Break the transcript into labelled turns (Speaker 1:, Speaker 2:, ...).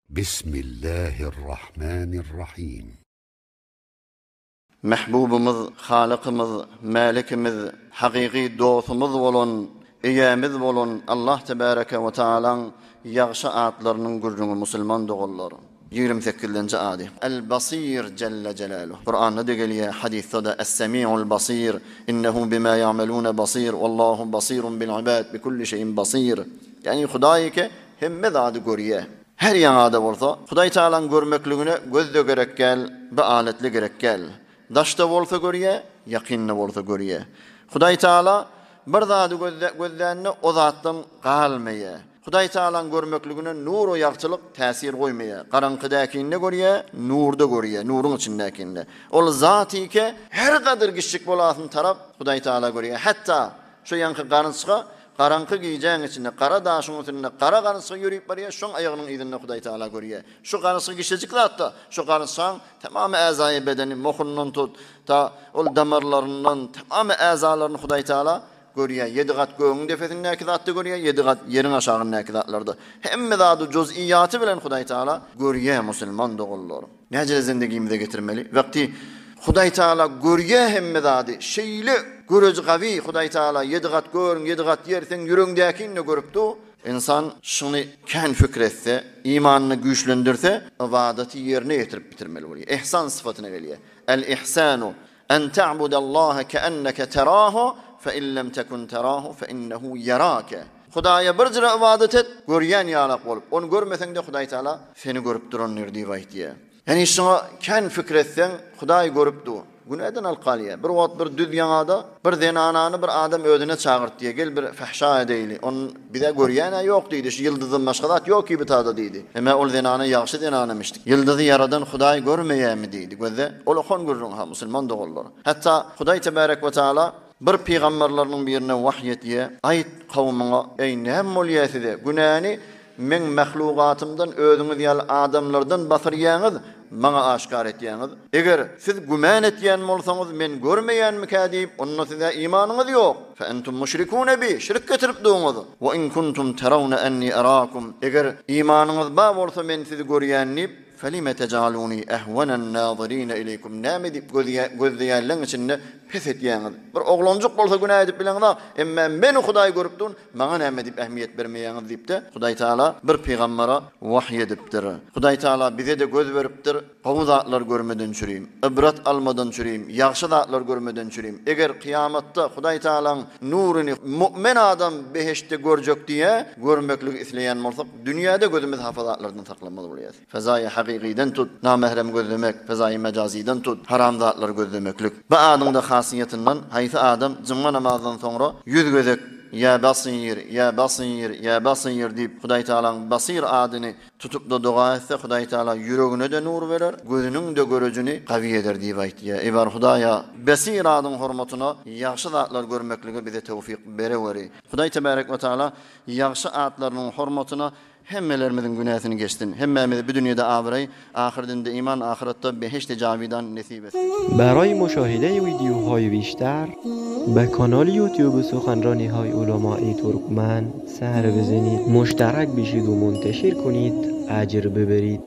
Speaker 1: Bismillahirrahmanirrahim.
Speaker 2: Mähbubymyz, Halykymyz, Mälikimiz, hakyky dostumyz bolan, Eýämiz bolan Allah Tebäreke we Taalaň ýagşy atlarynyň gürrüňi musulman doganlar. 28-nji ady. El-Basir Jelle Jelaluh. Kuranda-da gelýär, hadysda-da Es-Semi'ul Basir, Innehu bima ya'melune basir, Wallahu basirun bil ibad, bi kulli şeýin basir. Ýagny Hudaý eke hemme zady görýär. Her ýaňada bolsa, Hudaý Tagalaň görmekligine göz-de gerek däl, bir aletli gerek däl. Daşda bolsa görýär, ýakynda bolsa görýär. Hudaý Tagala bir zady gözlände o zatdan galmaýar. Hudaý Tagalaň görmekligine nur we ýagtylyk täsir goýmaýar. Garaňkydäkinde görýär, nurda görýär, nuruň içindäkinde. Ol zatyke her gadyr giçjik bolasyn tarap Hudaý Tagala görýär. Hatda Şu ýaňky garynçga garaňky gijäň içinde gara daşyň üstünde gara garynçga ýörüp barýar, şoň aýagynyň yzynda Hudaý Tagala görýär. Şu garynçga kiçijik zat-da, şu garynçgaň tamamy äzaýy bedeni, mohundan tut, ta ol damarlaryndan tamamy äzalaryny Hudaý Tagala görýär. Ýedi gat gögüň depesindäki zatda görýär, ýedi gat ýeriň aşagyndaky zatlarda. Hemme zady juz'iýaty bilen Hudaý Tagala görýär musulman doganlar. Näjele zendigimize getirmeli? Wagty Hudaý Tagala görýä hemme zady. Şeýle göreji gawy Hudaý Tagala ýedi gat gögüň, ýedi gat ýer seň ýüregiňdäkini-de görüp dur. Ynsan şuny kän pikir etse, imanyny güýçlendirse, ybadaty ýerine ýetirip bitirmeli bolýar. Ihsan sypatyna gelýär. El-ihsanu En ta'budallaha keenneke terahu, fe in lem tekun terahu fe innehu yerake. Hudaýa bir jyra ybadat et, görýän ýalak bolup. Ony görmeseň-de Hudaý Taala seni görüp durandyr diýip aýtýar. Ýagny şuňa kän pikir etseň, Hudaý görüp dur. Günäden alyp galýar. Bir wagt bir düz ýaňada bir zenanany bir adam özüne çagyrtýar, gel bir fahşa edeýli. Ony Bizä görýän-ä ýok diýdi, şu ýyldyzdan başga zat ýok kibitada diýdi. Emma ol zenana ýagşy zenanamişdik. Ýyldyzy ýaradan Hudaý görmeýärmi diýdi. Gözde, ol okan gürrüň-ha, musulman doganlar. Hatda Hudaý tebarek we taala bir pygamberleriniň birine wahy etýär, Aýt kowumyňa, eý, näme bolýar size, günäni Meň mahlugatymdan özüňiz ýaly adamlardan basyrýaňyz, Maňa aşgär etýäňiz. Eger siz gümän etýän bolsaňyz, Men görmeýänmikä diýip, onda siz-ä imanyňyz ýok. Fe entum müşrikune bi, şirk getirip durňyz. We in kuntum terawne enni erakum, eger imanyňyz bar bolsa Men sizi görýän diýip, felime tejaluni ehwenen nazirine ileýkum, näme diýip gözleýänleň içinde pes etýäňiz. Bir oglanjyk bolsa günä edip bileňzok, emma Meni Hudaý görüp dur, Maňa näme diýip ähmiýet bermeýäňiz diýip-de, Hudaý Tagala bir pygambere wahyý edipdir. Hudaý Tagala bize-de göz beripdir, gowy zatlar görmeden çürim, ybrat almadan çürim, ýagşy zatlar görmeden çürim. Eger kyýamatda Hudaý Tagalaň nuryny mu'min adam behiştde görjek diýe, görmekligi isleýän bolsak, dünýäde gözümizi hapa zatlardan saklamaly bolýas. Fezaýy hakykydan tut, namährem gözlemek, fezaýy mejazydan tut, haram zatlary gözlemeklik. Bu adyň-da hasyýetyndan haýsy adam jumga namazdan soňra ýüz gezek Ýa Basyr, Ýa Basyr, Ýa Basyr diýip Hudaý Tagalaň Basyr adyny tutup-da doga etse, Hudaý Tagala ýüregine-de nur berer, gözüniň-de görejini gawy eder diýip aýtýar. Eý bar Hudaýa, Besir adyň hormatyna ýagşy zatlar görmeklige bize tewfik bereweri. Hudaý Tebärek we Tagala ýagşy atlarynyň hormatyna Hemmelerimiziň günäsini geçsin. Hemmämize bu dünýede abraý, ahyrdinde iman, ahyratda behişdi jawidan nesip etsin.
Speaker 3: Baraý muşahide wideoهای بیشتر به کانال یوتیوب سخنرانی های علمای ترکمن سر بزنید مشترک بشید و منتشر کنید اجر ببرید.